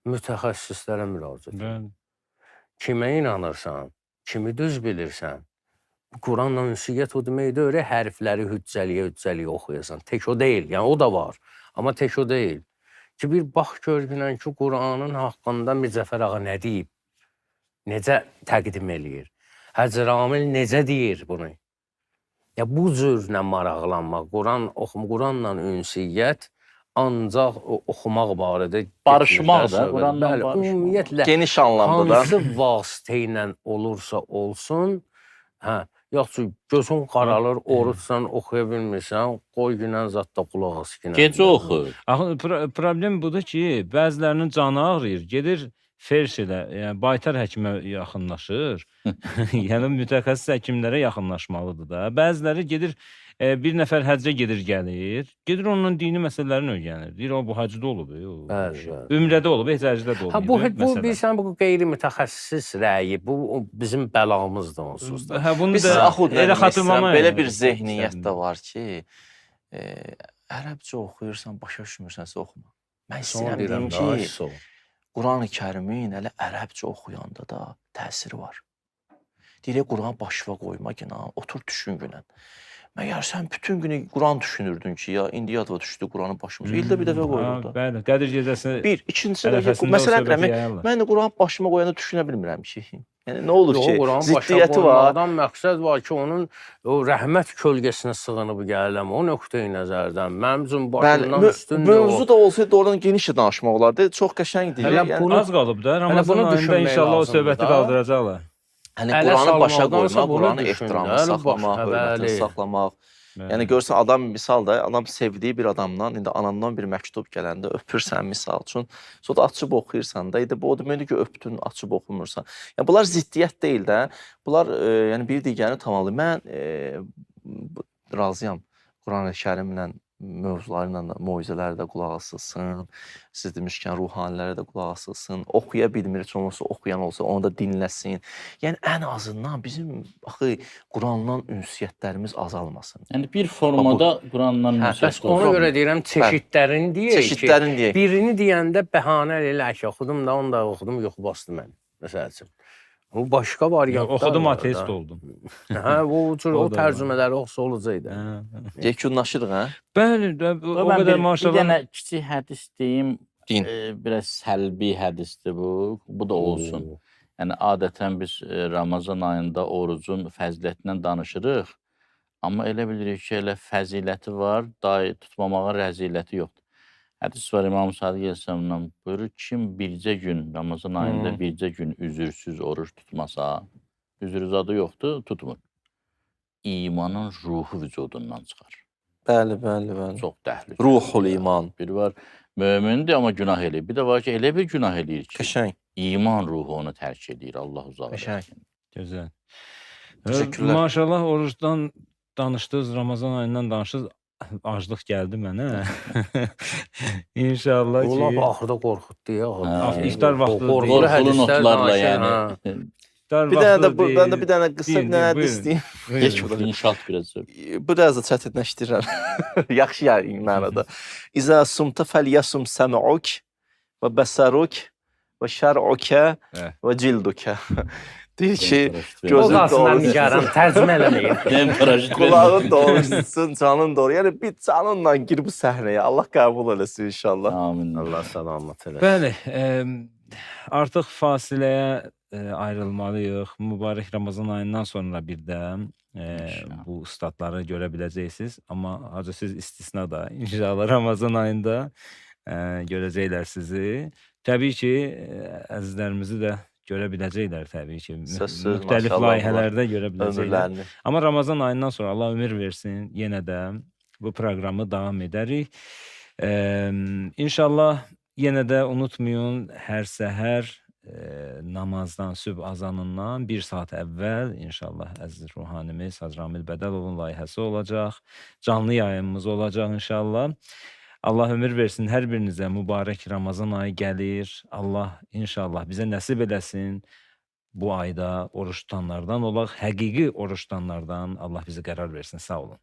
mütəxəssislərə müraciət et. Kimə inanırsan, kimi düz bilirsən. Quranla ünsiyyət o demək deyil, hərfləri hüccəliyə oxuyasan. Tək o deyil, yəni o da var, amma tək o deyil. Ki bir bax gör günən ki, Quranın haqqında Mirzəfər ağa nə deyib, necə təqdim eləyir, Hacı Ramil necə deyir bunu? Ya bu cürlə maraqlanmaq, Quranla ünsiyyət ancaq oxumaq barədə barışmaq da, Quranla barışmaq. Ümumiyyətlə geniş anlamda da hansı vasitə ilə olursa olsun, hə, yoxsa gözün qaralır, orucsan, oxuya bilmirsən, qoy günən zat da qulaq as günən. Gecə oxu. Axı problem budur ki, bəzilərinin canı ağrıyır, gedir felçerə, yəni baytar həkimə yaxınlaşır. Yəni mütəxəssis həkimlərə yaxınlaşmalıdır da. Bəziləri gedir, bir nəfər həccə gedir, gəlir. Gedir onunla dini məsələlərini öyrənir. Deyir, o bu həcdə olub, o. Bəli, bəli. Ümrədə olub, heç həcdə də olmayıb. Ha bu bilirsən, bu qeyri-mütəxəssis rəyi, bu bizim bəlamızdır onsuz da. Hə bunu biz da axund elə xatırlama. Belə bir zehniyyət də var ki, ərəbcə oxuyursan, başa düşmürsənsə oxuma. Mən istəyirəm deyim ki, Quran-ı Kərimin hələ ərəbcə oxuyanda da təsiri var. Deyirək, Quranı başına qoyma günah, otur düşün günən. Məgər sən bütün günü Quran düşünürdün ki, ya indi yadıma düşdü Quranı başımıza. İldə bir dəfə qoyulur da. Bəli, Qədir gecəsi. Bir, ikincisi də ki, məsələn, mən də Quranı başıma qoyanda düşünə bilmirəm ki. Yəni nə olur ki, ziddiyyəti var. Qurandan məqsəd var ki, onun o rəhmət kölgəsinə sığınıb gəlirəm, o nöqteyi nəzərdən. Mənim üçün başımdan üstündür. Mövzu da olsaydı oradan geniş danışmaq olardı. Çox qəşəngdir. Yəni, az qalıb da. Ramazan ayında inşallah o söhbəti qaldıracaqlar. Yəni Quranı başa qoymaq, Quranı ehtiramı saxlamaq, hörmətini saxlamaq. Yəni görürsən adam misal da, adam sevdiyi bir adamdan, indi anandan bir məktub gələndə öpürsən misal üçün, sonra da açıb oxuyursan da, indi bu o deməkdir ki, öpdün, açıb oxumursan. Yəni bunlar ziddiyyət deyil də. Bunlar yəni bir digərini tamamlayır. Mən razıyam Quran-ı Kərimlə mövzuları ilə də, moizələrə də qulaq asılsın. Siz demişkən ruhanilərə də qulaq asılsın. Oxuya bilmir, heç olmasa oxuyan olsa onu da dinləsin. Yəni ən azından bizim axı Qurandan ünsiyyətlərimiz azalmasın. Yəni bir formada Qurandan ünsiyyət olsun. Ona görə deyirəm çeşidlərini deyək ki, çeşidlərini deyək. Birini deyəndə bəhanə elə ki, oxudum da, onu da oxudum, yuxu bastı məni. Məsəl üçün. O başqa variantlar. Oxudum, ateist oldum. Hə, o cür o tərcümələri oxusa olacaqdı. Yekunlaşırıq, hə? Bəli, o qədər maşallah. Bir dənə kiçik hədis deyim, biraz səlbi hədisdir bu. Bu da olsun. Yəni adətən biz Ramazan ayında orucun fəzilətindən danışırıq. Amma elə bilirik ki, elə fəziləti var, dahi tutmamağın rəziləti yoxdur. Hədis var İmam Sadiq əleyhissalamdan buyurur, kim bircə gün Ramazan ayında bircə gün üzürsüz oruc tutmasa, üzür zadı yoxdur, tutmur. İmanın ruhu vücudundan çıxar. Bəli, bəli, bəli. Çox təhlükəli. Ruhul iman. Bir var mömindir amma günah eləyir. Bir də var ki, elə bir günah eləyir ki, Qəşəng. iman ruhu onu tərk eləyir. Allah uzaq Qəşəng. eləsin. Gözəl. Təşəkkürlər. Maşallah orucdan danışdınız, Ramazan ayından danışdınız. Aclıq gəldi mənə. İnşallah O lap ki axırda qorxutdu ya. Hə, iftar vaxtı Qorxulu deyil. Qorxulu hədislər notlarla danışır, yəni. hə. İftar Bir dənə də vaxtı bu, mən də bir deyil. dənə qısa Deyin, bir dənə deyin, hədis deyim. Buyurun. Geç bunu. İnşaat biraz. Biraz da çətinləşdirirəm. Yaxşı yəni mənada. İza sumta felyasum sam'uk və bəsaruk və şər'uke Hə. və cilduke. Deyir ki, O gözün qalsın mən doğrusu, nigaran, tərcümə eləməyin. Mən paraşüt qulağın doğrusun, canın doğru. Yəni bir canınla gir bu səhnəyə. Allah qəbul eləsin inşallah. Amin. Allah salamat eləsin. Bəli, artıq fasiləyə ayrılmalıyıq. Mübarək Ramazan ayından sonra bir də İnşallah. bu ustadları görə biləcəksiniz. Amma hacı siz istisna da inşallah Ramazan ayında görəcəklər sizi. Təbii ki, əzizlərimizi də görə biləcəklər təbii ki. Söz, Müxtəlif maşallah, layihələrdə görə biləcəklər. Ömürlərini. Amma Ramazan ayından sonra Allah ömür versin, yenə də bu proqramı davam edərik. İnşallah yenə də unutmayın, hər səhər namazdan, sübh azanından bir saat əvvəl inşallah əziz ruhanimiz Hacı Ramil Bədəlovun layihəsi olacaq. Canlı yayımımız olacaq inşallah. Allah ömür versin hər birinizə. Mübarək Ramazan ayı gəlir. Allah inşallah bizə nəsib eləsin. Bu ayda oruç tutanlardan olaq, həqiqi oruç tutanlardan Allah bizi qərar versin. Sağ olun.